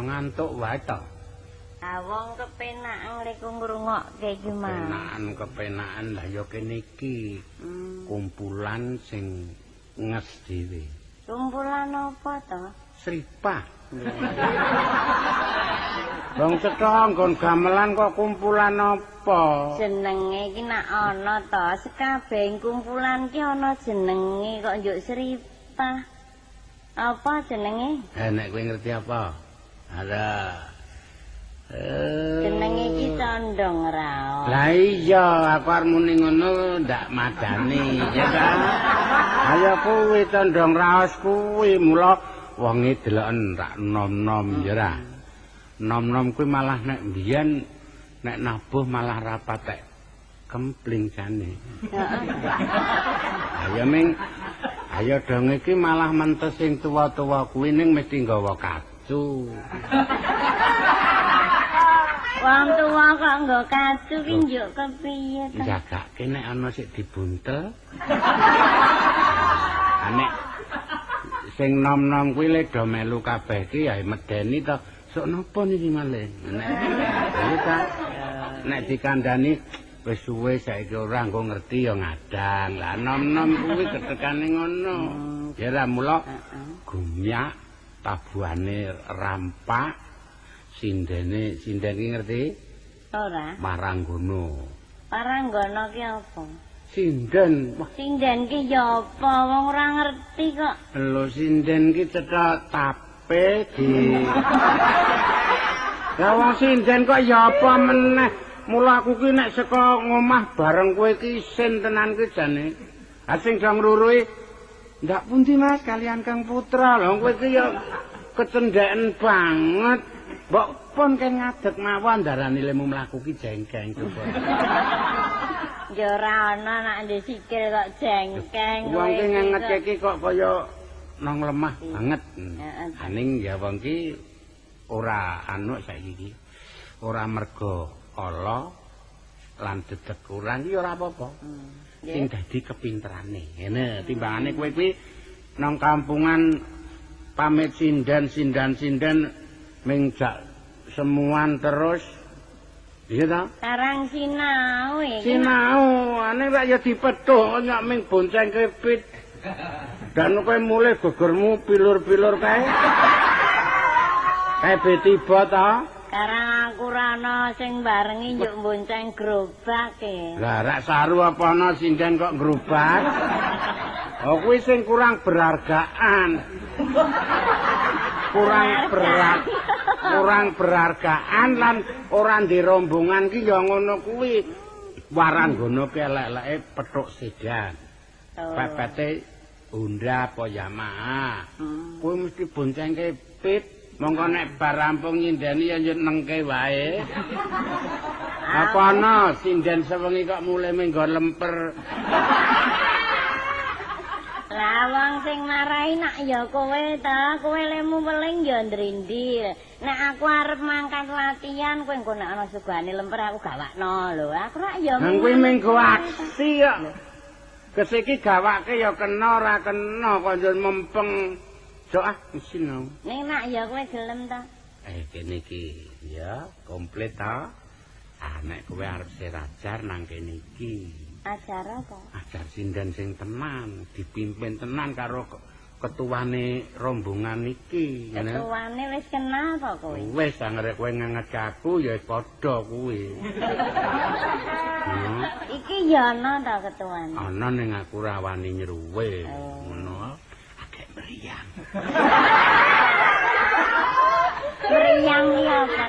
Ngantuk wae to. Ah wong kepenakan lek ngrungokke iki mah. Kepenakan lah ya kene iki. Kumpulan sing nges dhewe. Kumpulan apa to? Sripah. Wong cetha nggon gamelan kok kumpulan apa? Jenenge iki nak ana to, sekabeh kumpulan ki ana jenenge kok njuk Sripah. Apa jenenge? Nek kowe ngerti apa? Ada. Jenenge iki Condong Raos. Lah iya, aku arep muni ngono ndak madani, ya ta? Ayo kuwi Condong Raos kuwi mula wonge deloken rak nom-nom ya ra. Nom-nom kuwi malah nek mbiyen nek nabuh malah ra patek kempling jane. Ayo ming ayo dong iki malah mentes sing tuwa-tuwa kuwi ning mesti nggawa kacu. Wong tuwa kok nggo kacu ki njuk kepiye ta? Jagake nek ana sik dibuntel. Nek sing nom-nom kuwi le do melu kabeh ki ya medeni to. Sok napa niki malih? Nek iki ta nek dikandani wis suwe saiki ora nggo ngerti ya ngadang. Lah nom-nom kuwi ketekane ngono. Ya lah mula gumyak tabuhane rampak sindene, sinden ki ngerti? Ora. Maranggono. Maranggono ki apa? Sinden. Sinden ki ya apa? Wong ora ngerti kok. Lho sinden ki cetha tape di. Lah wong sinden kok ya apa meneh? Mula aku ki nek saka ngomah bareng kowe ki isin tenan ki jane. Ha sing do ngruruhi ndak pundi Mas kalian Kang Putra. Lho kowe ki ya kecendheken banget. Mbok pun ken ngadeg mawon darani lemu mlaku ki jengkeng coba. Ya ora ana nek ndek sikil kok jengkeng. Wong ki ngengetke ki kok kaya nang lemah banget. Aning ya wong ki ora anu saiki ki. Ora mergo ala lan dedeg kurang ki ora apa-apa. Sing dadi kepinterane. Ngene timbangane kowe kuwi nang kampungan pamit sinden sinden sinden ming jak semuan terus. Iya ta? Karang sinau iki. Sinau, ane rak ya dipethuk nyok ming bonceng kepit. Dan kowe mulih gogormu pilur-pilur kae. Kae betiba ta? Karang aku ora ana sing barengi njuk bonceng gerobak e. Lah rak saru apa ana sinden kok gerobak? Oh kuwi sing kurang berhargaan. Kurang berhargaan lan ora ndek rombongan ki ya ngono kuwi. Waranggana ki elek-eleke pethuk sedan. Oh. Pepete Honda apa Yamaha. Kuwi mesti boncengke pit. Mongko nek bar rampung nyindeni ya nyenengke wae. Apa ana sinden sewengi kok mulih minggon lemper. Lah wong sing marahi nak ya kowe ta, kowe lemu weling ya ndrindil. Nek aku arep mangkat latihan kowe engko nek ana sugane lemper aku gawakno lho. Aku rak ya mung kuwi minggo aksi kok. Kesiki gawake ya kena ora kena kok njur mempeng. Jok ah mesin aku. Ning nak ya kowe gelem ta? Kene iki ya komplit ta. Ah nek kowe arep serajar nang kene iki. Ajar apa? Ajar sinden sing tenan, dipimpin tenan karo ketuane rombongan iki. Ketuane wis kenal apa kowe? Wis anggere kowe nganget aku ya padha kuwi. Iki ya ana ta ketuane? Ana ning aku ora wani nyruwe. Ngono. Agek mriyang. Mriyang iki apa?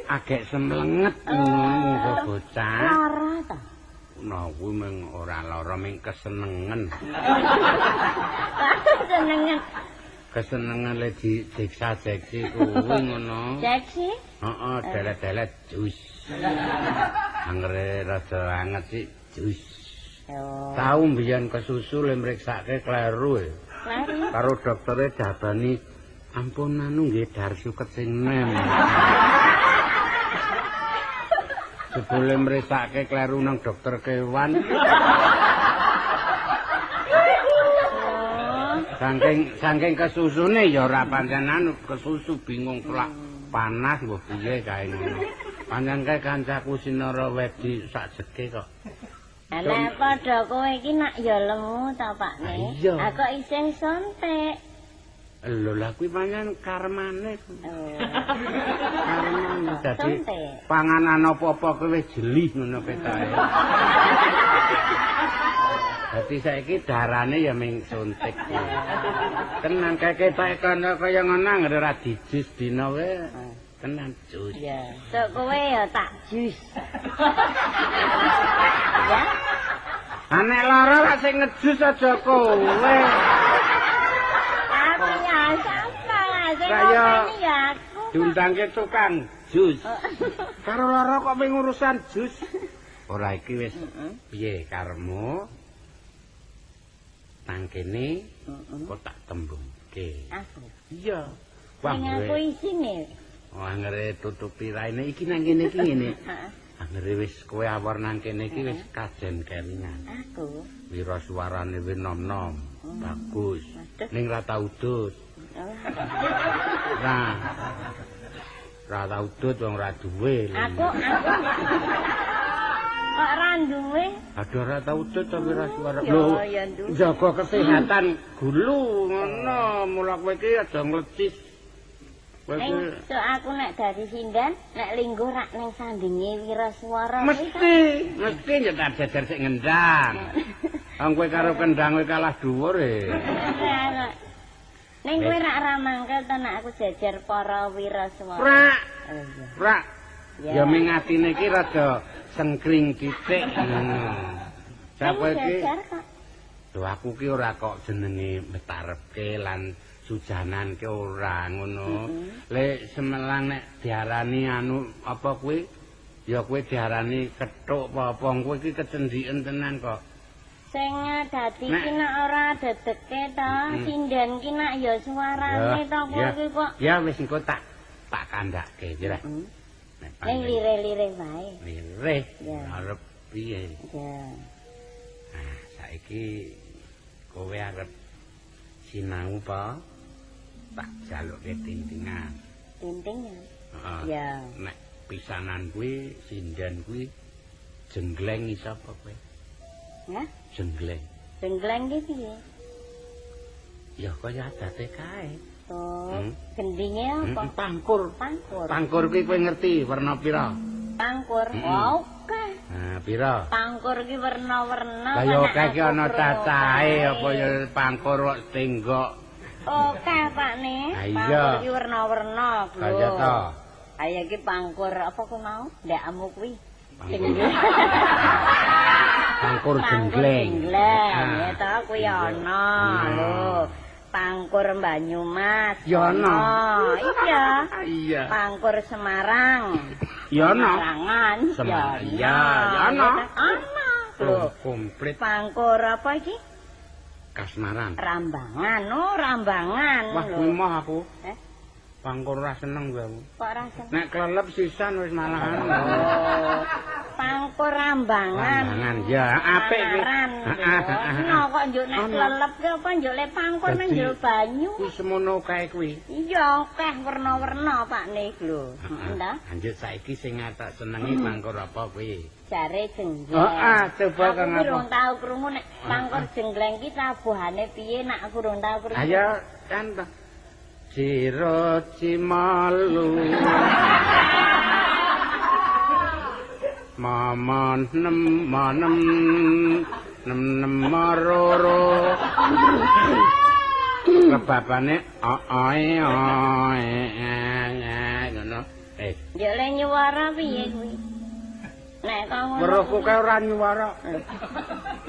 Agek semlenget ngono bocah. Lara ta? Nah, kuwi mung ora lara mung kesenengen. Kesenengen. Kesenengen le disiksa-seksi kuwi ngono. Seksi? Heeh, delet-delet jus. Anggere rada anget sik jus. Oh. Tau mbiyen kesusu le mriksake kleru. Kleru. Karo doktere jabani ampun anu nggih dar suket sing nem. Jebule mriksake kleru nang dokter kewan. Saking kesusune ya ora pancen anu kesusu bingung plak panas mbok piye kae ngono. Pancen kae kancaku Sinara wedi sak jeke kok. Lah padha kowe iki nak ya lemu ta Pak Ne? Ah kok isih sontek. Lho lah kuwi pancen karmane. Karmane dadi panganan apa-apa kowe wis jeli ngono petake. Dadi saiki darane ya ming suntik. Tenan kae ketoke kono kaya ngono anggere ora dijus dina wae. Tenan jus. Ya. Sok kowe ya tak jus. Ya. Nek lara lak sing ngejus aja kowe. Tapi ya sapa lah sing ngopeni ya aku. Diundangke tukang jus. Karo lara kok ming urusan jus. Ora iki wis piye karepmu? Nang kene kok tak tembungke. Aku. Iya. Wah, aku isine. Oh, anggere tutupi raine iki nang kene iki ngene. Anggere wis kowe awor nang kene iki wis kajen kelingan. Aku. Wira suarane wis nom-nom, bagus. Ning ra tau udut. Nah. Ra tau udut wong ra duwe. Aku. Kok ra duwe? Aduh ra tau udut ta wira suara. Lho, jaga kesehatan gulu ngono. Mula kowe iki aja nglecis. Ning sok aku nek dadi sinden, nek lingguh rak ning sandinge wiraswara mesti nyetak jejer sik ngendang. Wong kowe karo kendang kowe kalah dhuwur e. Ning kowe rak ra mangkel to nek aku jejer para wiraswara. Rak. Rak. Ya ming atine iki rada sengkring titik ngono. Sapa iki? Lho aku ki ora kok jenenge metarepke lan sujanan ke ora ngono. Le semelang nek diarani anu apa kuwi ya kuwi diarani kethuk apa-apa kowe iki kecendiken tenan kok. Sing dadi ki nek ora dedeke to, sinden ki nek ya suarane to kowe iki kok. Ya wis engko tak kandhake ya. Ning lire-lire wae. Lire. Arep piye? Ya. Nah, saiki kowe arep sinau apa? Tak jaluke tintingan. Tintingan? Heeh. Ya. Nek pisanan kuwi sinden kuwi jenggleng iso apa kowe? Hah? Jenggleng. Jenggleng ki piye? Ya kaya adate kae. Oh, gendinge apa? Pangkur. Pangkur. Pangkur kuwi kowe ngerti werna pira? Pangkur. Oke. Nah, pira? Pangkur ki werna-werna. Lah ya akeh ki ana cacahe apa ya pangkur kok tenggok. Oke, Pak Ne. Pangkur ki werna-werna lho. Kaya to. Ayo ki pangkur apa ku mau? Ndakmu kuwi. Pangkur jenggleng. Jenggleng, ya to kuwi ana lho. Pangkur Banyumas. Ya ana. Iya. Iya. Pangkur Semarang. Ya ana. Semarangan. Semarang. Iya, ya ana. Ana. Lho, komplit. Pangkur apa iki? Kasmaran. Rambangan. Oh, Rambangan. Wah, kuwi moh aku. Eh? Pangkur ora seneng kuwi aku. Kok ora seneng? Nek klelep sisan wis malahan. Oh. Pangkur Rambangan. Rambangan ya, apik kuwi. Heeh. No kok njuk nek klelep ki apa njuk le pangkur nang jero banyu. Kuwi semono kae kuwi. Iya, akeh werna-werna Pak Nik lho. Heeh ta. Lanjut saiki sing tak senengi pangkur apa kuwi? Jare jenggleng. Heeh, coba kang apa. Aku durung tau krungu nek pangkur jenggleng ki tabuhane piye nek aku durung tau krungu. Ayo kan to. Jiro cimalu. Mama nem manem nem nem maroro. Rebabane oe oe ngono. Eh. Ya le nyuwara piye kuwi? Nek kok ngono. Weruhku kae ora nyuwara.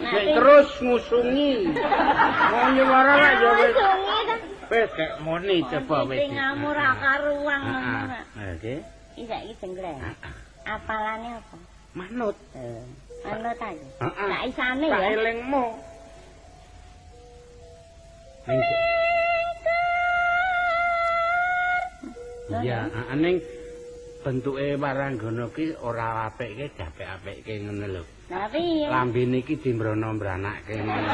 Nek terus ngusungi. Mau nyuwara lek ya wis. Wis kek muni coba wis. Sing ngamur ora karuan ngono. Oke. Iki saiki jenggleng. Apalane apa? Manut. Manut aja. Sak isane ya. Sak elingmu. Iya, ning bentuke waranggana ki ora apik ki diapik-apikke ngono lho. Lah piye? Lambene iki dimbrono-mbranake ngono.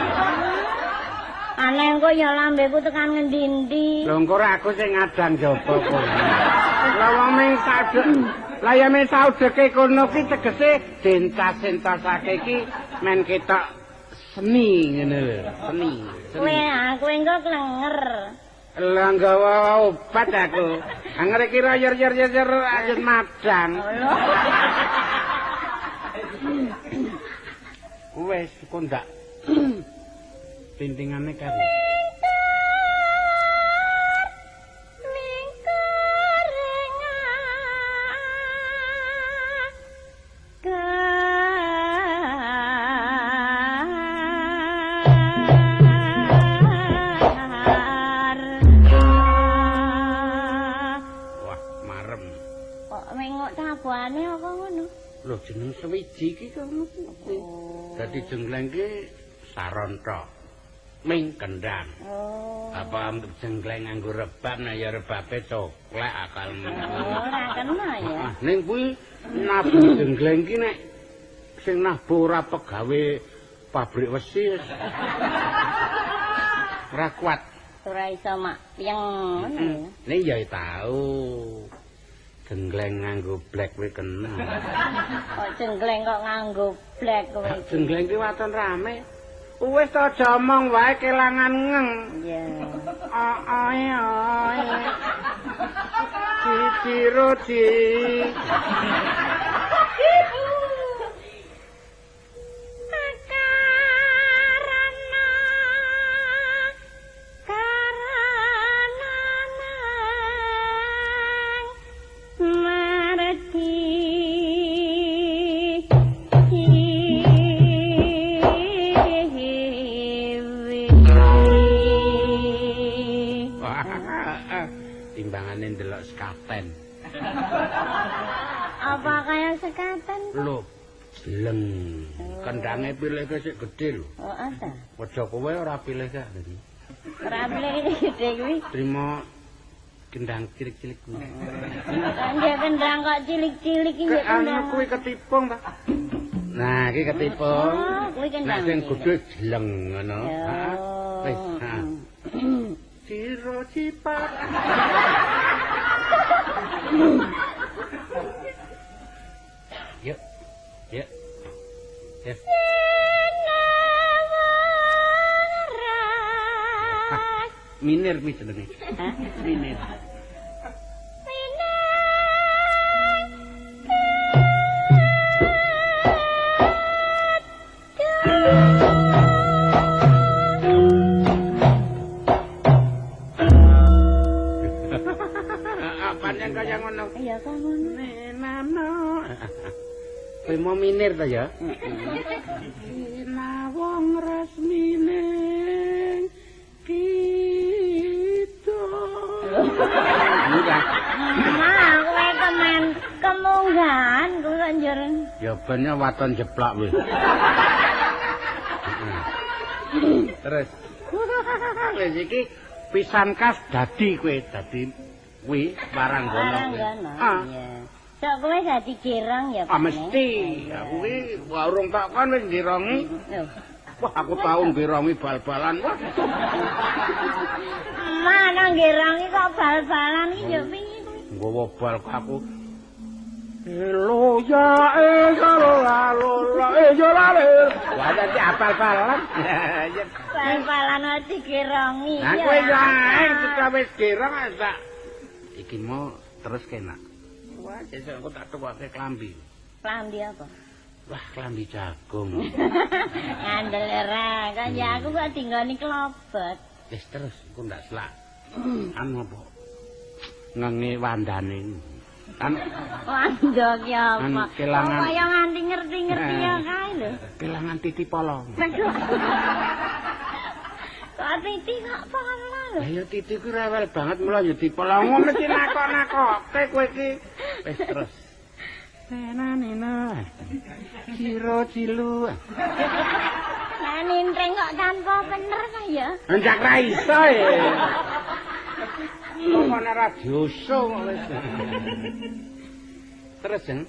Aneh kok ya lambeku tekan ngendi-endi. Lho engko aku sing ngadang jaba kono. Lah wong ming sadek. Lah ya men saudeke kono ki tegese dentas-entasake iki men ketok seni ngene lho, seni. Kowe aku engko klenger. Lah nggawa obat aku. Angger iki yer-yer-yer ajut madang. Wes kok ndak tintingane karo. Lho jeneng sewiji iki kono kuwi. Dadi jenggleng ki saron tok. Ming kendang. Oh. Apa jenggleng nganggo rebab nah ya rebabe coklek akalmu. Ora kena ya. Ning kuwi nabuh jenggleng ki nek sing nabuh ora pegawe pabrik wesi wis ora kuat. Ora iso mak piyeng ngono ya. Ning ya tau. Jenggleng nganggo black kuwi kena. Kok jenggleng kok nganggo black kowe iki? Jenggleng ki waton rame. Wis aja omong wae kelangan ngeng. Iya. Oe oe. Cici roti. Timbangane ndelok sekaten. Apa kaya sekaten? Lho, jleng. Kendange pilihke sik gedhe lho. Oh, ata. Aja kowe ora pilih gak. Ora pilih gedhe kuwi. Trimo kendang cilik-cilik kuwi. Kan kendang kok cilik-cilik iki ya kendang. Anu kuwi ketipung ta. Nah, iki ketipung. Oh, kuwi kendang. Nah, sing gedhe jleng ngono. Heeh. Wis, heeh. Ciro cipat. Yuk. Yuk. Yuk. Minir kuwi jenenge. Hah? Minir. Apane kaya ngono? Ya kok ngono. Nenano. Kowe mau minir ta ya? Sinawang resmining kita. Ma, kowe kemen kemunggahan kowe kok njur. Ya ben waton jeplak wis. Terus wis iki pisan kas dadi kowe dadi kuwi Waranggana kuwi. Ah. Sok kowe dadi girong ya, Pak. Ah mesti. Aku kuwi urung tak kon wis girongi. Wah, aku tau girongi bal-balan. Wah. Mana girongi kok bal-balan iki ya piye kuwi? Nggawa bal kok aku. Elo ya elo la lo la e yo la le. Wah, dadi apal-balan. Bal-balan digirongi. Lah kowe ya suka wis girong sak. Iki mau terus kena. Wah, sesuk aku tak tukoke klambi. Klambi apa? Wah, klambi jagung. Ngandel ora, kan ya aku kok dinggoni klobot. Wis terus, aku ndak selak. Anu apa? Ngenge wandane. Kan wanda ki apa? Kelangan. Kaya nganti ngerti-ngerti ya kae lho. Kelangan titi polong. Kok titi kok polong lho? Lah ya titi ku rewel banget mula ya dipolong mesti nakok-nakoke kowe iki. Wis terus. Nena nena. Ciro cilu. Lah ninteng kok tanpa bener ta ya? Enjak ra iso e. Kok ana radio show kok wis. Terus jeng.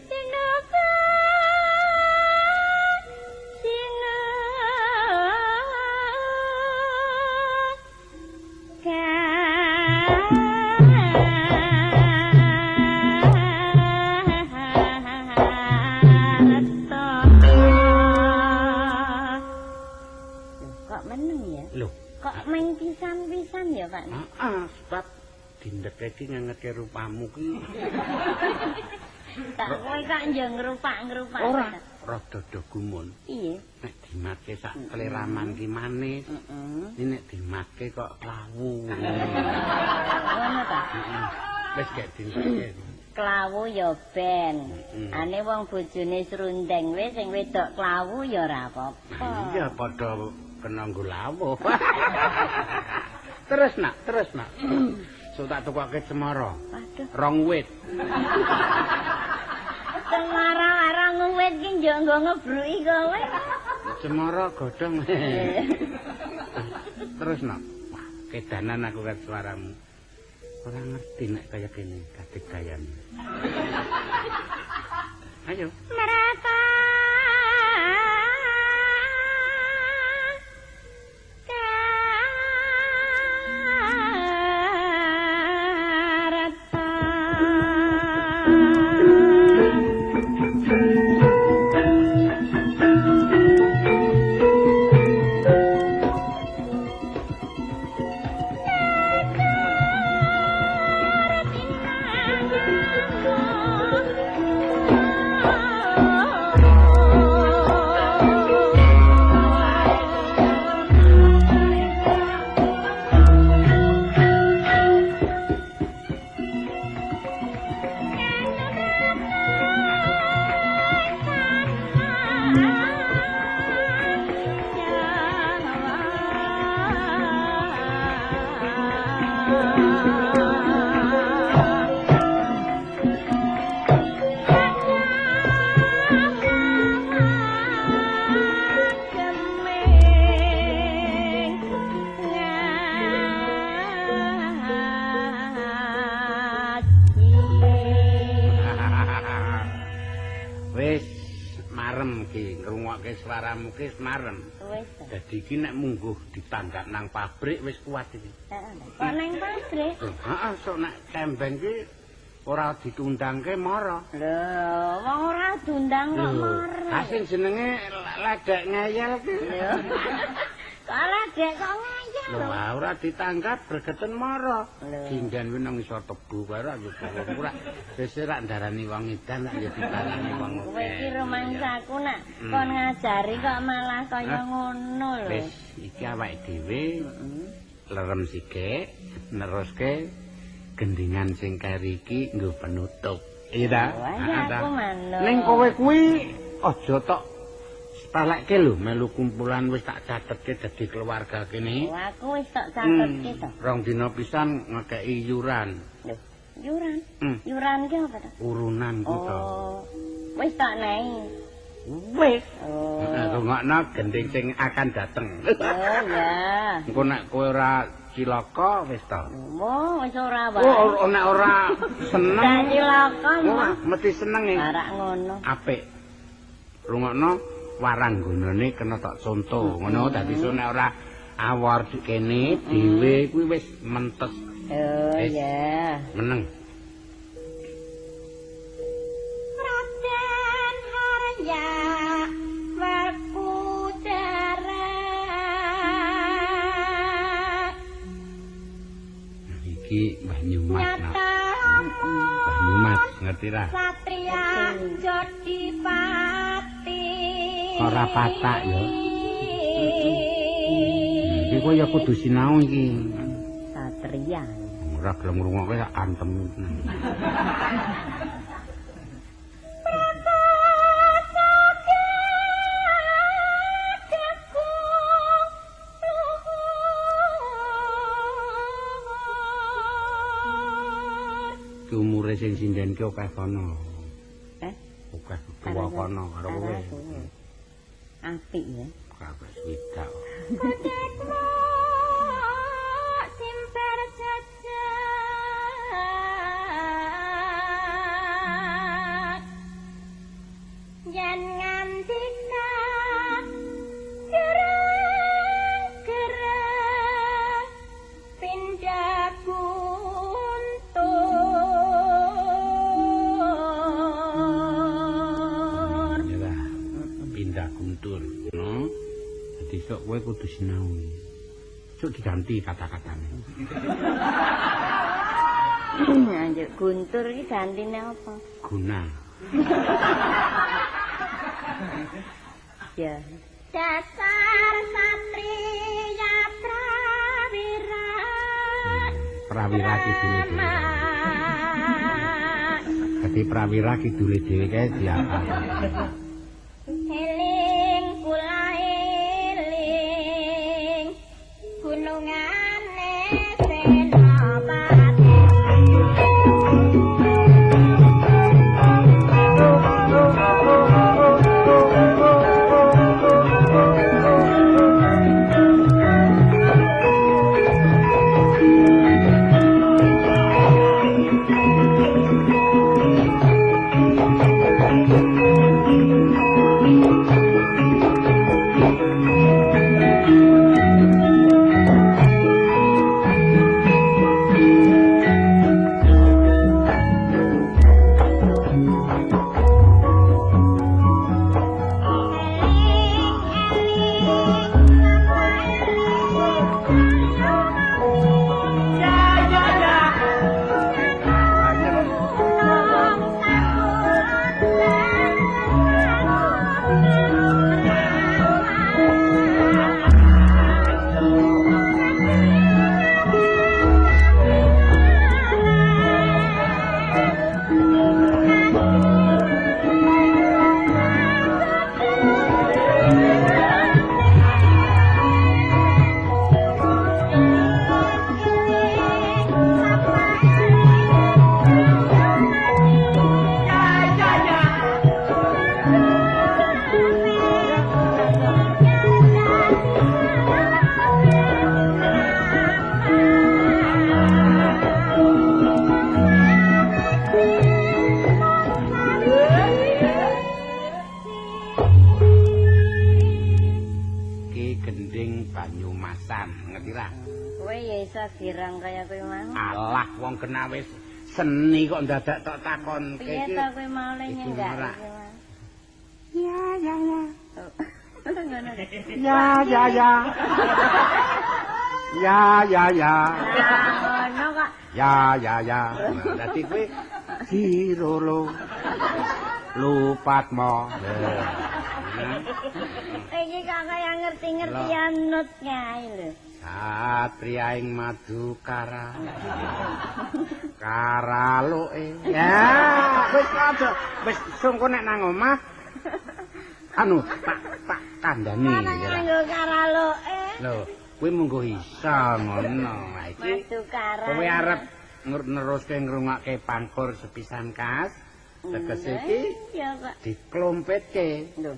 Pisan-pisan ya, Pak. Heeh, sebab dindeke iki ngengetke rupamu ki. Tak kowe kok njo ngrupak-ngrupak. Ora, rada do gumun. Piye? Nek dimatke sak kleraman ki manis. Heeh. Ini nek dimatke kok klawu. Ngono ta? Heeh. Wis gek dindeke. Klawu ya ben. Ane wong bojone srundeng wis sing wedok klawu ya ora apa-apa. Iya padha kena nggo lawuh. Terus nak, terus nak. So tak tukoke cemara. Waduh. Rong wit. Cemara rong wit ki njo nggo ngebruki kowe. Cemara godhong. Terus nak. Wah, kedanan aku kat suaramu. Ora ngerti nek kaya kene kadegayan. Ayo. Merata. Suaramu ki marem. Wis. Dadi iki nek mungguh ditanggap nang pabrik wis kuat iki. Heeh. Kok nang pabrik? Heeh, sok nek tembeng ki ora ditundangke mara. Lho, wong ora diundang kok mara. Ha sing jenenge ledek ngeyel ki. Lho. Kok Dek kok ngayal lho. Ora ditanggap gregeten mara. Jinggan kuwi nang isor tebu kae ora yo ora. Wis ora ndarani wong edan lak ya diparani wong akeh. Kowe iki rumangsaku nak kon ngajari kok malah kaya ngono lho. Wis iki awake dhewe lerem sithik neruske gendingan sing keri iki nggo penutup. Iya ta? Aku manut. Ning kowe kuwi aja tok sepelekke lho melu kumpulan wis tak catetke dadi keluarga kene. Oh, aku wis tak catetke to. Rong dina pisan ngekeki yuran. Lho, yuran? Yuran ki apa to? Urunan ku to. Oh. Wis tak nei. Wis. Oh. Rungokno gending sing akan dateng. Oh ya. Engko nek kowe ora cilaka wis to. Oh, wis ora wae. Oh, nek ora seneng. Gak cilaka, ora mesti seneng e. Ora ngono. Apik. Rungokno waranggonane kena tak conto. Ngono dadi sok nek ora awor kene dhewe kuwi wis mentes. Oh ya. Meneng. Raden Harya Werkudara. Iki Mbah Nyumat. Mbah Nyumat ngerti ra? Satria Jodipati. Ora patak ya. Iki kowe ya kudu sinau iki. Satria. Ora gelem ngrungokke sak antem. Ki umure sing sinden ki akeh kono. Eh? Akeh tuwa kono karo kowe. Apik ya. Kabeh swidak. Simper jajak. Yen ngandika gereng-gereng pindah guntur. Ya, pindah guntur. No. Dadi sok kowe kudu sinau. Sok diganti kata-katane. Anjir, guntur iki gantine apa? Guna. Ya. Dasar satria prawira. Prawira kidule dhewe. Dadi prawira kidule dhewe kae diapal. Eling kula eling gunungane Senopati. Girang kaya kowe mau. Alah wong kena wis seni kok ndadak tok takonke iki. Piye to kowe mau le nyenggak iki? Ya ya ya. Ngono. Ya ya ya. Ya ya ya. Ngono kok. Ya ya ya. Dadi kowe dirolo. Lupatmo. Iki kok kaya ngerti-ngerti anut kae lho. Satria ing Madukara. Karaluke. Ya, wis aja. Wis sungko nek nang omah anu tak kandhani ya. Nganggo karaluke. Lho, kuwi munggo iso ngono. Ha iki Madukara. Kowe arep neruske ngrungokke pangkur sepisan kas. Tegese iki ya, Pak. Diklompetke. Lho.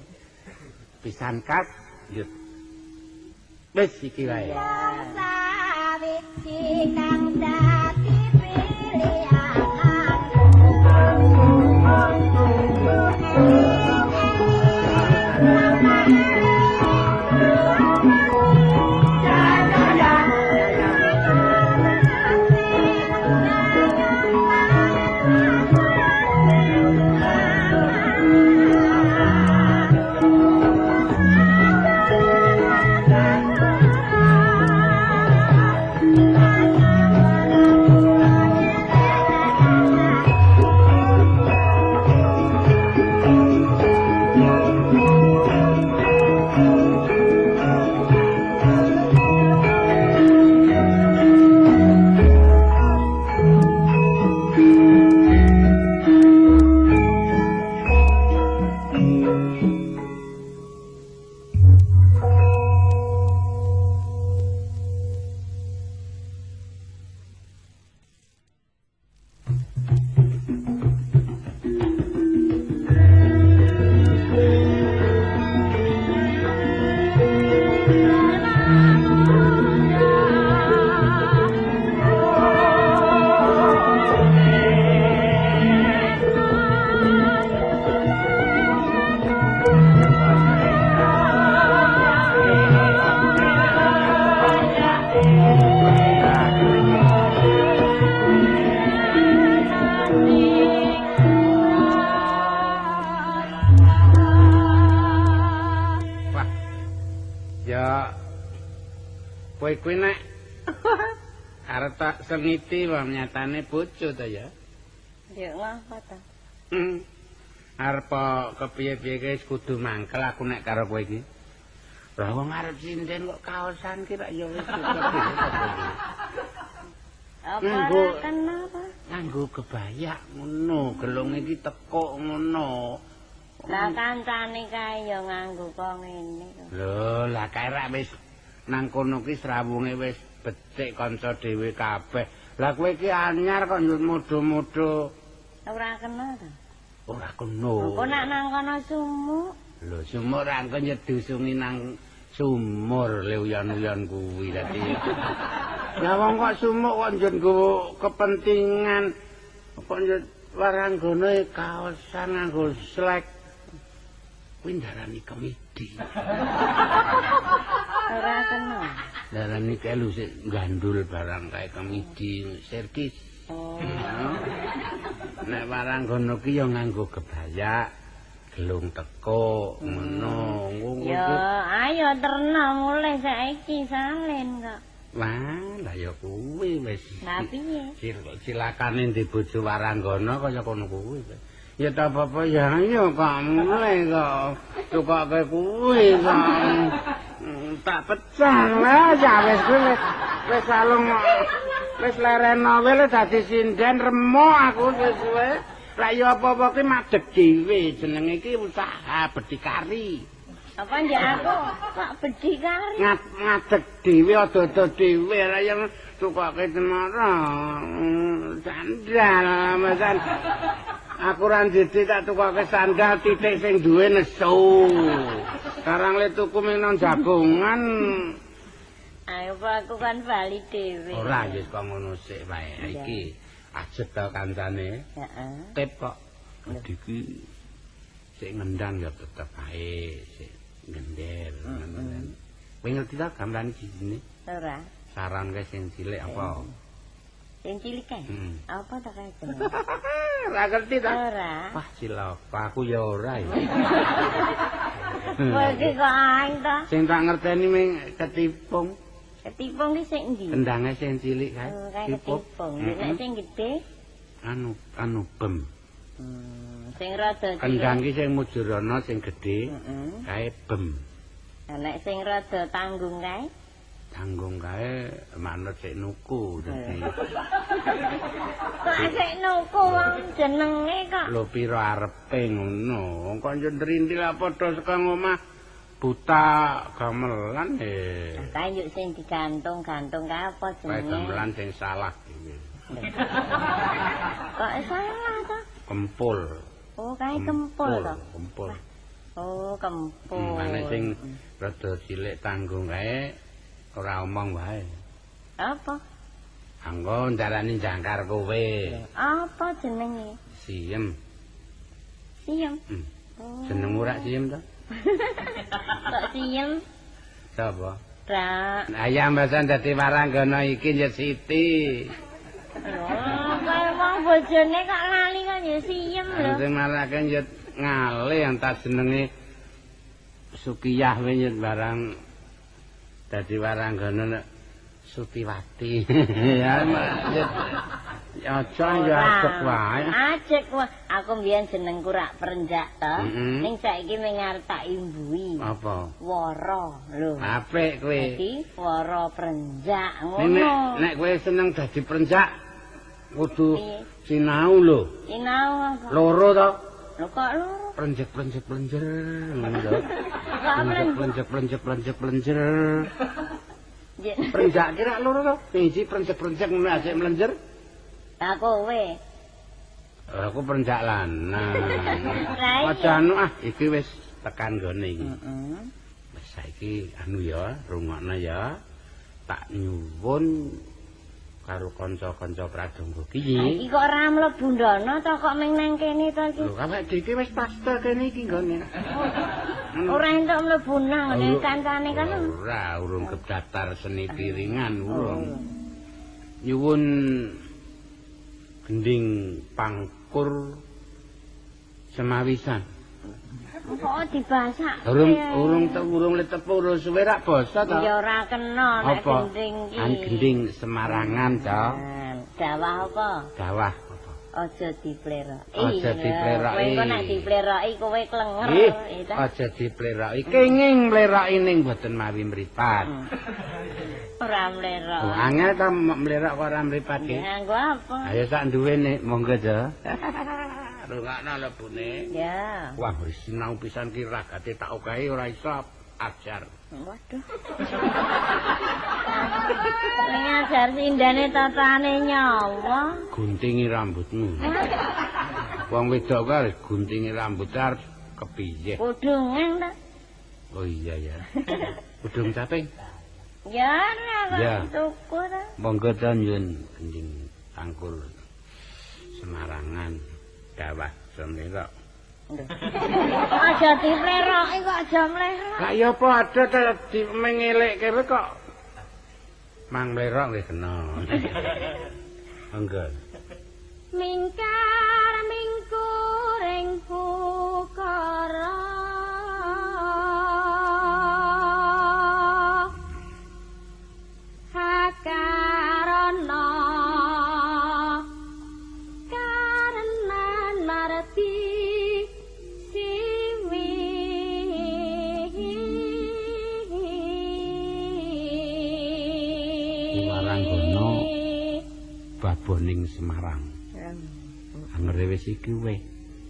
Pisan kas yo. Wis iki wae. Sawiji kang dadi pilihan aku. Kowe kuwi nek arep tak sengiti wong nyatane bojo ta ya. Ya ngapa ta? Arep kepiye-piye wis kudu mangkel aku nek karo kowe iki. Lah wong arep sinden kok kaosan ki rak ya wis cukup. Apa ora kena apa? Nganggo kebayak ngono, gelung iki tekuk ngono. Lah kancane kae ya nganggo kok ngene kok. Lho, lah kae rak wis nang kono ki srawunge wis becik kanca dhewe kabeh. Lah kowe iki anyar kok njut mudo-mudo. Ora kena ta? Ora kena. Engko nek nang kono sumuk. Lho, sumuk ra engko nyedusungi nang sumur leuyon-uyon kuwi dadi. Ya wong kok sumuk kok njut nggo kepentingan. Kok njut waranggone kaosan nganggo slek. Kuwi ndarani kemidi. Ora kena. Ndarani kae lho sik gandul barang kae kemidi serkis. Oh. Nek waranggono ki ya nganggo kebayak, gelung tekuk, ngono. Ya, ayo terna mulih saiki salin kok. Wah, lah ya kuwi wis. Lah piye? Cilakane ndek bojo waranggono kaya kono kuwi. Ya ta apa-apa ya ayo kok mulih kok. Tukoke kuwi kok. Tak pecah lah ya wis kuwi wis salung wis lereno wae dadi sinden remuk aku wis suwe. Lah ya apa-apa ki madeg dhewe jenenge iki usaha berdikari. Apa njek aku kok berdikari? Ngadeg dhewe ada-ada dhewe lah ya tukoke cemara. Sandal masan. Aku ra ndidi tak tukoke sandal titik sing duwe nesu. Karang le tuku nang jagongan. Ayo aku kan bali dhewe. Ora ya kok ngono sik wae. Iki ajet to kancane. Heeh. Tip kok iki sik ngendang ya tetep ae sik ngender. Kowe ngerti ta gamelan iki? Ora. Saran kae sing cilik apa? Sing cilik kae? Apa ta kae jenenge? Ora ngerti ta? Ora. Wah, cilaka aku ya ora ya. Kowe iki kok aeng to? Sing tak ngerteni ming ketipung. Ketipung ki sing endi? Kendange sing cilik kae. Oh, kae ketipung. Nek sing gedhe anu bem. Sing rada cilik. Kendang ki sing mujurana sing gedhe kae bem. Nek sing rada tanggung kae? Tanggung kae manut sik nuku dadi. Kok sik nuku wong jenenge kok. Lho pira arepe ngono. Wong kok ndrintil padha saka omah buta gamelan e. Kae yuk sing digantung-gantung kae apa jenenge? Kae gamelan sing salah dhewe. Kok salah to? Kempul. Oh, kae kempul to. Kempul. Oh, kempul. Mane sing rada cilik tanggung kae ora omong wae. Apa? Anggo ndarani jangkar kowe. Apa jenenge? Siem. Siem? Oh. Jenengmu rak Siem to? Kok Siem? Sapa? Rak. Ayam basan dadi waranggana iki ya Siti. Oh, kaya wong bojone kok lali kok ya Siem lho. Sing marake ya ngale yang tak jenenge Sukiyah wingi barang dadi waranggana Sutiwati. Ya aja ya ajek wae. Ajek wae. Aku mbiyen jenengku rak Prenjak to. Ning saiki ming arep tak imbuhi. Apa? Wara lho. Apik kowe. Dadi Wara Prenjak ngono. Nek kowe seneng dadi Prenjak kudu sinau lho. Sinau apa? Loro to. Lho kok loro? Prenjek prenjek plenjer ngono lho. Prenjek prenjek prenjek plenjer. Prenjak ki rak loro to. Siji prenjek prenjek ngono asik mlenjer. Lah kowe. Aku prenjak lanang. Aja anu ah iki wis tekan gone iki. Heeh. Wis saiki anu ya, rungokno ya. Tak nyuwun karo kanca-kanca pradonga ki. Iki kok ora mlebu ndono to kok ming nang kene to iki. Lho awake dhewe wis paste kene iki nggone. Ora entuk mlebu nang ngene kancane kan. Ora, urung kedaftar seni piringan urung. Nyuwun gending pangkur semawisan. Kok dibasak? Urung letepu urung suwe rak basa to. Ya ora kena nek gending iki. An gending Semarangan to. Dawah apa? Dawah apa? Aja dipleroki. Aja dipleroki. Kowe kok nek dipleroki kowe klenger. Aja dipleroki. Kenging mleroki ning mboten mawi mripat. Ora mlerok. Oh, angel to mlerok kok ora mripat ki. Nganggo apa? Ayo sak duwene monggo to. Rungokno lebune. Ya. Wah, wis sinau pisan ki ragate tak okahi ora iso ajar. Waduh. Ning ajar sindane tatane nyawa. Guntingi rambutmu. Wong wedok kuwi harus guntingi rambut arep kepiye? Kudungan ta? Oh iya ya. Kudung caping? Ya ora tuku ta. Monggo ta nyuwun gending tangkul Semarangan. Dawah semlerok. Aja dipleroki kok aja mlerok. Lah ya padha ta dimengelekke kok. Mang mlerok nggih kena. Monggo. Mingkar mingkuring pukara hakarana Baboning Semarang. Angger wis iki weh.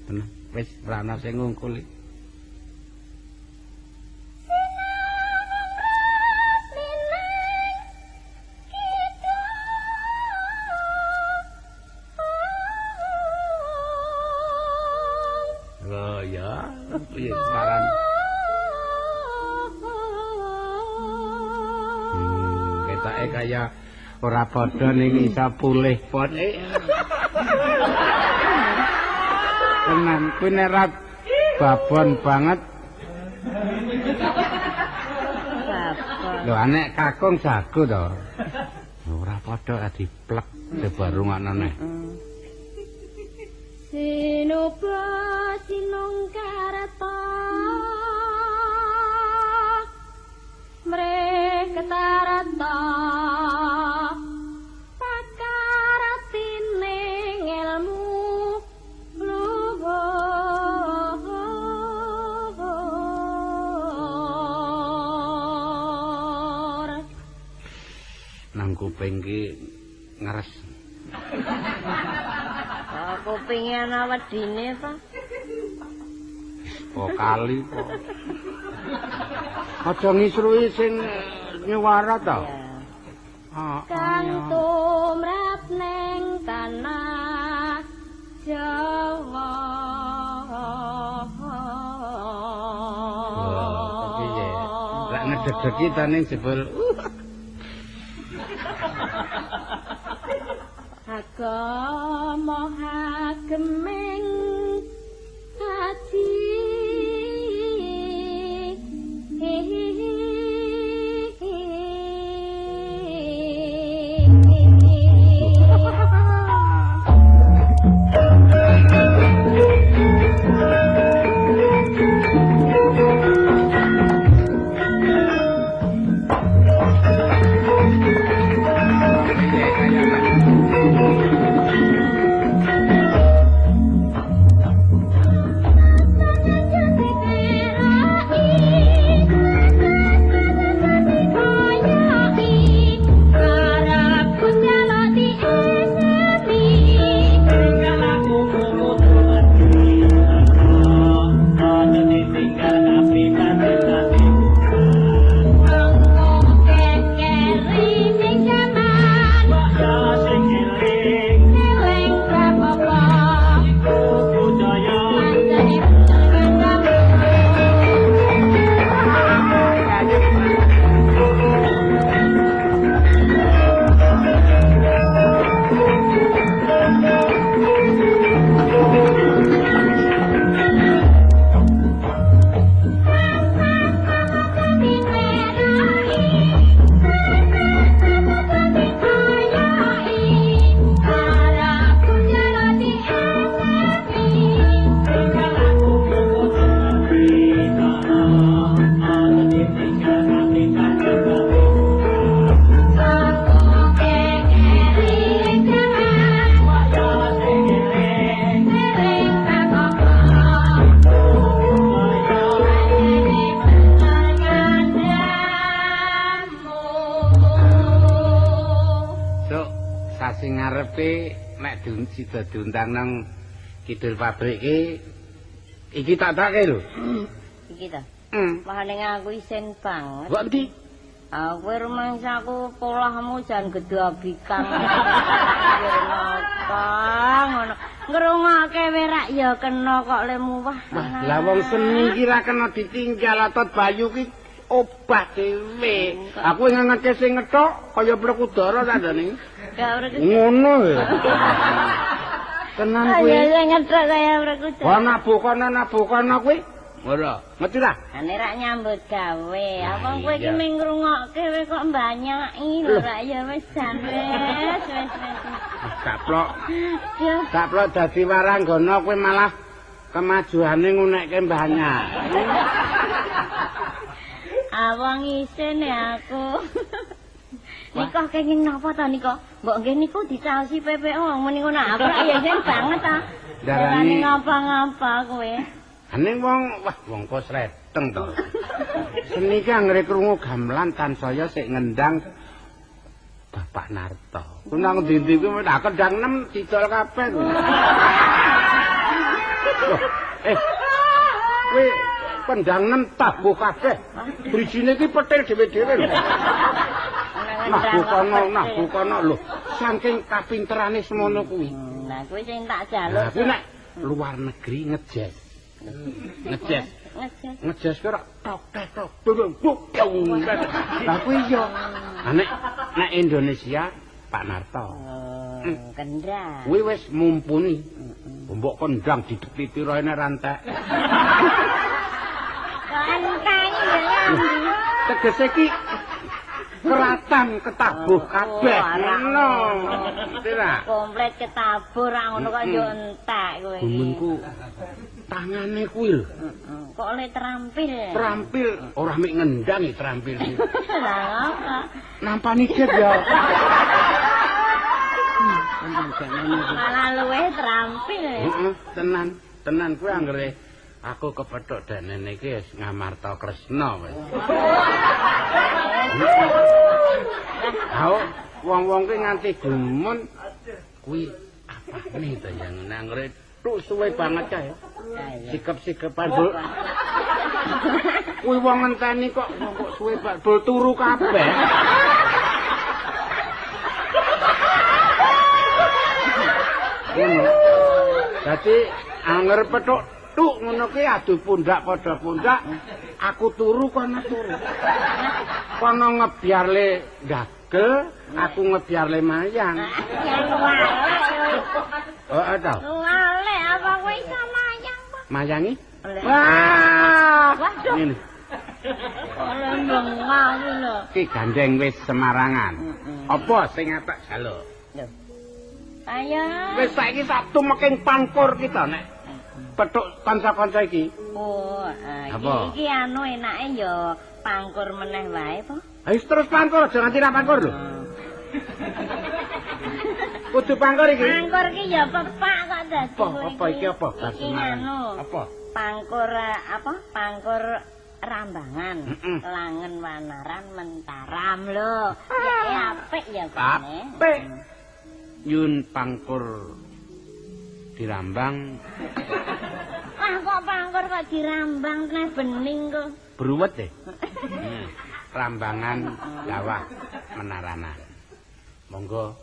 Tenang, wis ora ana sing ngungkuli. Oh ya, piye Semarang. Ketake kaya ora padha ning isa pulih pon. Tenan kuwi nek ra babon banget. Babon. Lho anek kakung jago to. Ora padha diplek coba rungokno neh. Sinuba sinungkarta Tirtarta pakartine ngelmu luhur. Nang kuping ki ngeres. Oh, kupinge ana wedine ta? Oh kali kok. Aja ngisruhi sing nyuwara ta. Heeh. Kang tumrap ning tanah Jawa. Piye? Lek ngedeg-degi ta ning jebul. Agama hageming aji. Sida diundang nang kidul pabrik iki iki tak take lho. Iki ta. Wah ning aku isin banget. Kok endi? Aku rumangsaku polahmu jan gedabikan. Ngono. Ngrungokke werak ya kena kok lemu wah. Lah wong seni iki ra kena ditinggal otot Bayu ki obah dhewe. Aku ngengetke sing ngethok kaya Werkudara tandane. Ngono ya. Tenan kuwi. Ayo ngethok kaya Werkudara. Wah nabuh kono kuwi. Ora, ngerti ra? Ane rak nyambut gawe. Apa kowe iki mung ngrungokke kowe kok mbanyaki lho rak ya wis jan wis wis. Kaplok. Kaplok dadi waranggana kowe malah kemajuane ngunekke banyak. Awang isin ya aku. Nika kenging napa ta nika? Mbok nggih niku dicaosi PPO muni ngono aku rak ya isin banget ta. Darani ngapa-ngapa kowe. Ane wong wah wong kok sreteng to. Seni ki anggere krungu gamelan tansaya sik ngendang Bapak Narto. Ku nang ndi-ndi kuwi tak kendang 6 didol kabeh. Loh, kowe kendang 6 tabuh kabeh. Brijine ki petil dhewe-dhewe lho. Nah bukono lho. Saking kapinterane semono kuwi. Nah kuwi sing tak jaluk. Lah nek luar negeri ngejes. Ngejes. Ngejes ki ora tok tok tok tok. Lah kuwi yo. Nek Indonesia Pak Narto. Kendang. Kuwi wis mumpuni. Mbok kendang didepiti roene rantek. Rantai ya. Tegese ki keratan ketabuh kabeh ngono. Ngerti ra? Komplit ketabuh ra ngono kok yo entek kowe iki. Gumunku Tangane kuwi lho. Heeh. Kok oleh terampil. Terampil, ora mek ngendang iki terampil iki. Lah apa? Nampani jet ya. Malah luwih terampil. Heeh, tenan, tenan kuwi anggere aku kepethuk danene iki wis Ngamarta Kresna wis. Ha, wong-wong ki nganti gumun kuwi apane to yang anggere tuk suwe banget kae. Sikep-sikepan bul. Kuwi wong ngenteni kok kok suwe banget bul turu kabeh. Ngono. Dadi anger pethuk tuk ngono ki adu pundak padha pundak, aku turu kono turu. Kono ngebyarle dagel, aku ngebyarle mayang. Oh, ta. Wale apa kowe iso mayang, Pak? Mayangi? Wah. Waduh. Ngene. Ora bengok kuwi lho. Ki gandeng wis Semarangan. Apa sing atak jaluk? Lho. Ayo. Wis saiki sak tumeking pangkur kita nek pethuk kanca-kanca iki. Oh, iki anu enake ya pangkur meneh wae, po. Ayo terus pangkur, aja nganti ra pangkur lho. Kudu pangkur iki. Pangkur iki ya pepak kok dadi. Apa iki apa? Iki anu. Apa? Pangkur apa? Pangkur Rambangan. Langen Wanaran Mentaram lho. Ya apik ya kene. Apik. Yun pangkur dirambang. Wah kok pangkur kok dirambang neh bening kok. Bruwet e. Rambangan Dawah Menaranan. Monggo.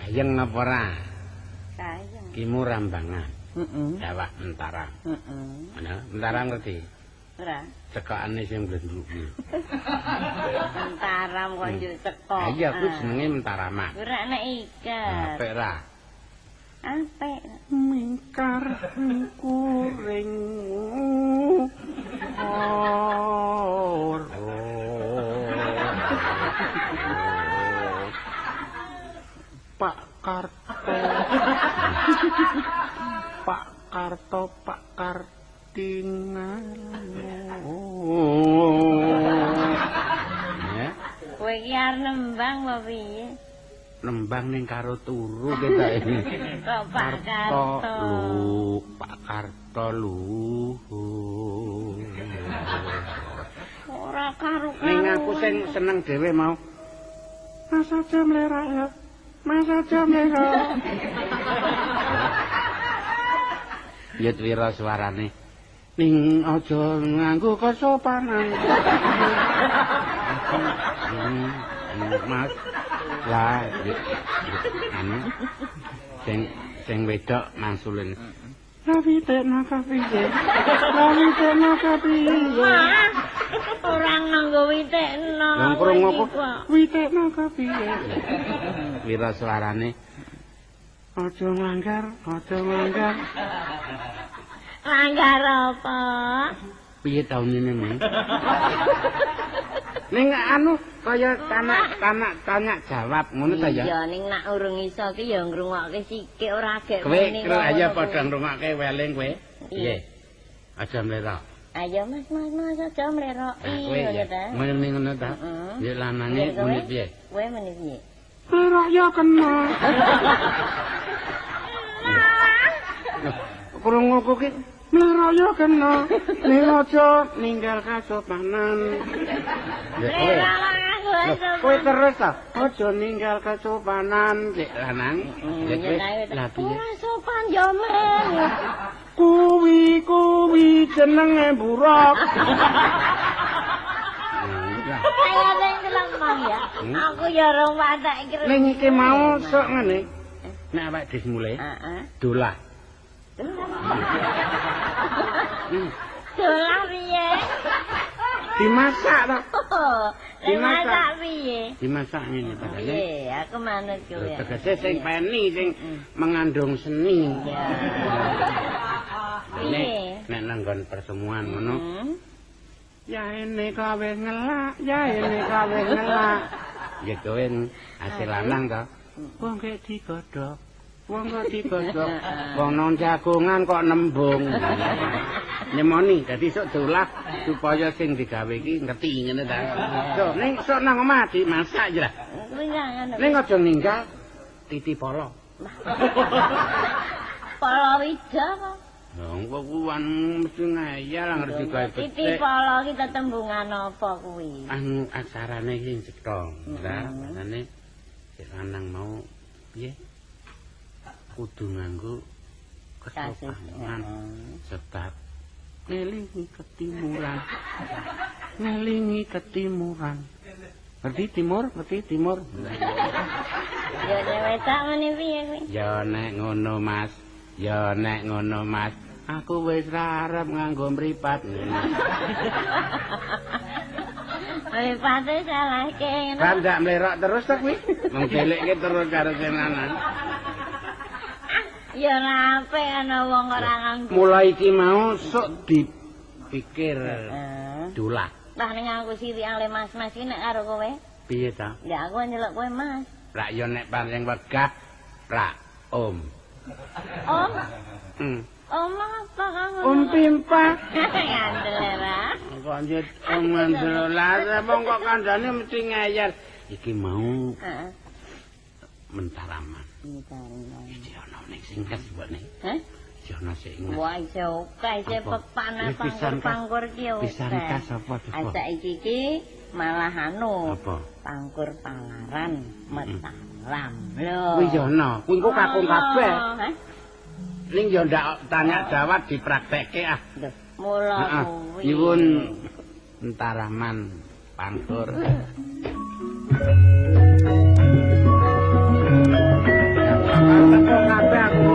Gayeng apa ora? Gayeng. Kimu Rambangan. Heeh. Dawah Mentaram. Heeh. Ana Mentaram ngerti? Ora. Cekakane sing blendruk kuwi. Mentaram kok njuk cekok. Ha iya kuwi jenenge Mentaraman. Ora nek iket. Apik ra? Apik. Mingkar kuring. Pak Karto. Pak Karto, Pak Kartingan. Ya. Kowe iki arep nembang apa piye? Nembang ning karo turu ketoke. Kok Pak Karto. Lho, Pak Karto lho. Ora karo-karo. Ning aku sing seneng dhewe mau. Mas aja mlerak ya. Mas aja mlerak. Ya twira suarane. Ning aja nganggo kesopanan. Mas. Lah, anu sing wedok mangsulin. Kapitekno kapiye? Kapitekno kapiye? Ora nganggo witekno. Wong krungu kok witekno kapiye? Wira suarane. Aja nglanggar, aja nglanggar. Langgar apa? Piye taun ini, Mas? Ning anu kaya tanya jawab ngono ta ya? Iya, ning nak urung iso ki ya ngrungokke sikik ora gek muni. Kowe ayo padha ngrungokke weling kowe. Piye? Aja mlerok. Ayo Mas, Mas aja mlerok. Iya ta. Muni ngono ta? Ya lanange muni piye? Kowe muni piye? Mlerok ya kena. Krungu ki mlerok ya kena. Ning aja ninggal kasopanan. Kowe terus ta, aja ninggal kesopanan, Cik lanang. Lah piye? Ora sopan ya men. Kuwi kuwi jenenge buruk. Kaya sing lemah ya. Aku ya ora watak iki. Ning iki mau sok ngene. Nek awake dhewe mulai. Heeh. Dolah. Dolah piye? Dimasak ta? Dimasak piye? Dimasak ngene padahal. Piye, aku manut kowe. Tegese sing peni sing mengandung seni. Piye? Nek nang nggon pertemuan ngono. Ya ene kawe ngelak, ya ene kawe ngelak. Ya kowe hasil lanang ta. Wong kek digodhog. Wong kok digodhog. Wong nang jagongan kok nembung. Nyemoni dadi sok diolah supaya sing digawe iki ngerti ngene ta. So ning sok nang omah dimasak ya lah. Kuwi ngono. Ning aja ninggal titi polo. Palawija kok. Lha kok kuwi mesti ngayal ngerti gawe becik. Titi polo ki tetembungan apa kuwi? Anu aksarane iki cetha. Lah makane sing lanang mau piye? Kudu nganggo kesopanan sebab ngelingi ketimuran. Ngelingi ketimuran. Ngerti timur, ngerti timur. Ya nek wetak ngene piye kuwi? Ya nek ngono Mas. Ya nek ngono Mas. Aku wis ra arep nganggo mripat. Mripate salahke ngono. Kan ndak mlerok terus ta kuwi. Wong delekke terus karo sing lanang. Ya ora apik ana wong ora nganggo. Mulai iki mau sok dipikir dolah. Lah ning aku sirik ale mas-mas iki nek karo kowe. Piye ta? Ya aku nyeluk kowe Mas. Rak yo nek paling wegah rak Om. Om? Om apa kang? Om Pimpa. Ngandel ra. Kok njut om ngandel lah wong kok kandhane mesti ngeyel. Iki mau heeh. Mentaraman. Mentaraman. Iki ana ning sing kes mbok ning. Heh? Iki ana sing. Wah, isih oke, isih pepan pangkur-pangkur ki oke. Pisan kas apa to? Saiki iki malah anu. Apa? Pangkur palaran Mataram. Lho. Kuwi yo ana, kuwi engko kakung kabeh. Heh? Ning yo ndak tanya jawab dipraktekke ah. Lho, mula kuwi. Nyuwun Mentaraman pangkur. Teko kabeh aku.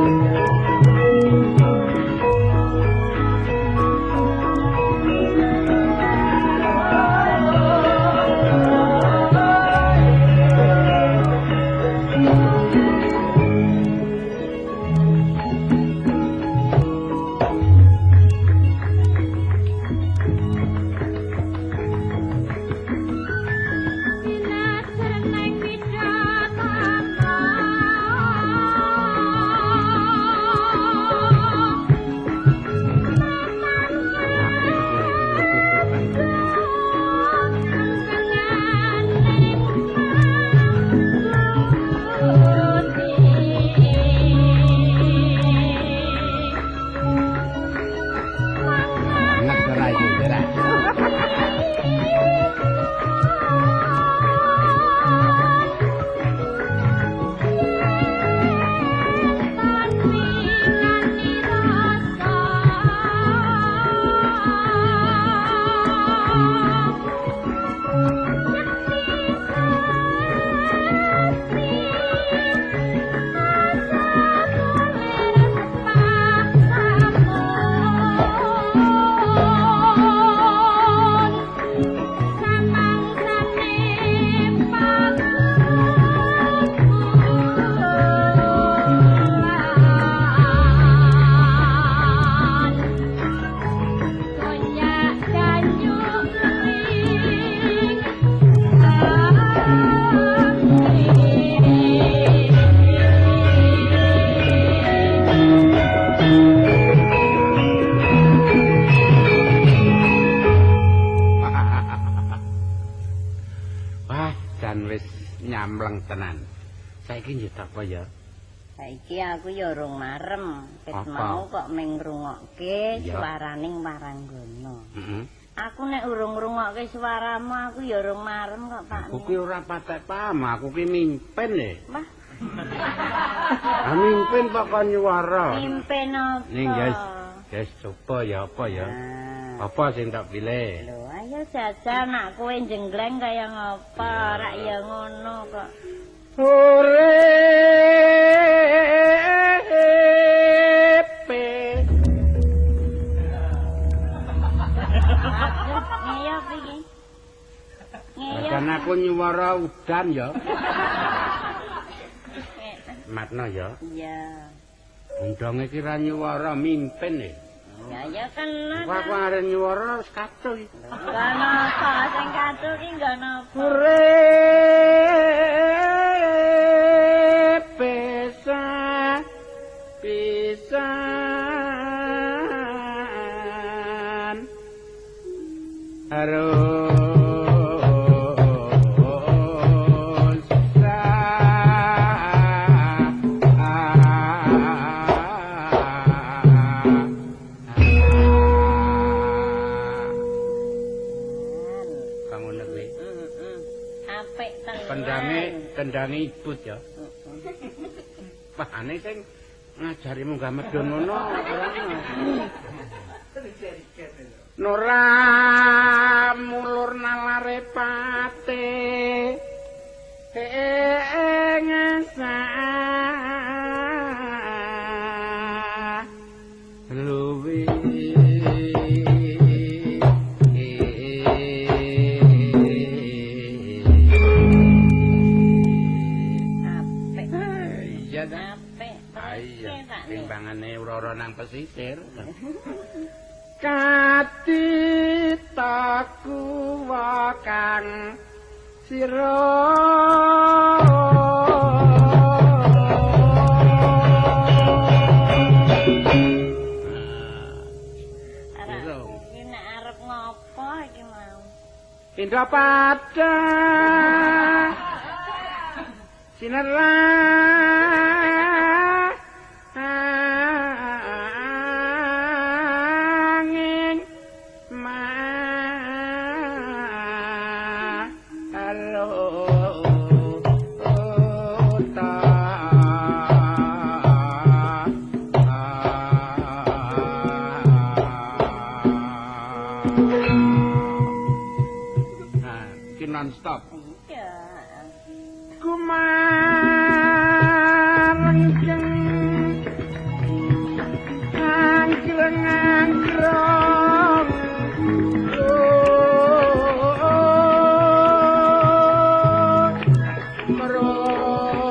tenan. Saiki njut apa ya? Saiki aku ya urung marem. Wis mau kok mung ngrungokke suaraning Waranggana. Heeh. Aku nek urung ngrungokke suaramu aku ya urung marem kok, Pak. Aku ki ora patek paham, aku ki mimpin e. Wah. Ah mimpin kok kon nyuwara. Mimpin apa? Ning guys, guys coba ya apa ya? Apa sing tak pilih? Lho, ayo jajal nak kowe jenggleng kaya ngapa, rak ya ngono kok. Uripe. Ngeyop iki. Ngeyop. Kan aku nyuwara udan ya. Matno ya. Iya. Undonge ki ra nyuwara mimpin e. Ya ya kena. Aku arep nyuwara wis kacau iki. Nggo napa sing kacau ki nggo napa? Uripe pisan Kendange ibut ya. Wah, aneh sing ngajari munggah medun ngono ora. Nora mulur nalare pate. Ngesah luwi. Timbangane ora-ora nang pesisir. Katitaku kang sira. Iki nek arep ngopo iki mau? Pindha padha sinerang non-stop. Iya. Kumarengkeng anggreng anggrong merota.